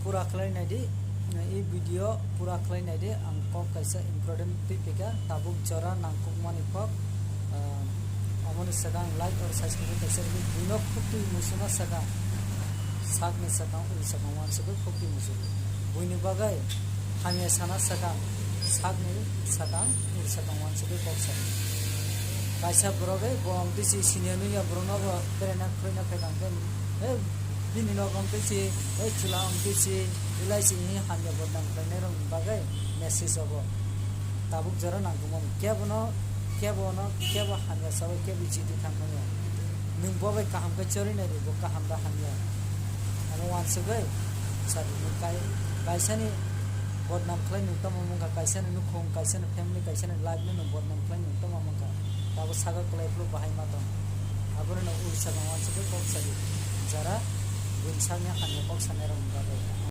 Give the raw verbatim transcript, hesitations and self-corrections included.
Pura khlai naidi, e video pura khlai naidi, ang kok kaisa important twi pika, tabuk jora nangkukmani kok, ah, omoni swkang like or subscribe kaisa rwdi, buino khuk twi muchuna swkang, sakni swkang, uri swkang wansugwi khuk twi muchungo. Buini bagwi hamya sana swkang, sakni swkang, uri swkang wansugwi kok sadi. Kaisa borok, eh, bo ang twi si senior nungya borokno bo beraina khwlwino phaikha hwnkhe, eh, bini nogo ang twi si, eh, chwla ang twi si, belai si hwnwi hamya bodnam khlainairokni bagwi message rogo. Tabuk jora nangkukmani. Kebono, kebono, kebo hamya saui, kebo chidi thangmani. Nwng bo bai kaham khe chori nai di, bo kaham da hamya. Amo wansugwi sadi nwng kai-, kaisani bodnam khlai nwng tamo mungkha, kaisani nukhung, kaisani family, kaisani life no nwng bodnam khlai nwng tamo mungkha. Tabuk sago kwlai phuru bahai ma tong. Abono nwng uri sakang wansugwi kok sadi. Jara buini sakni hamya kok sanairokni bagwi.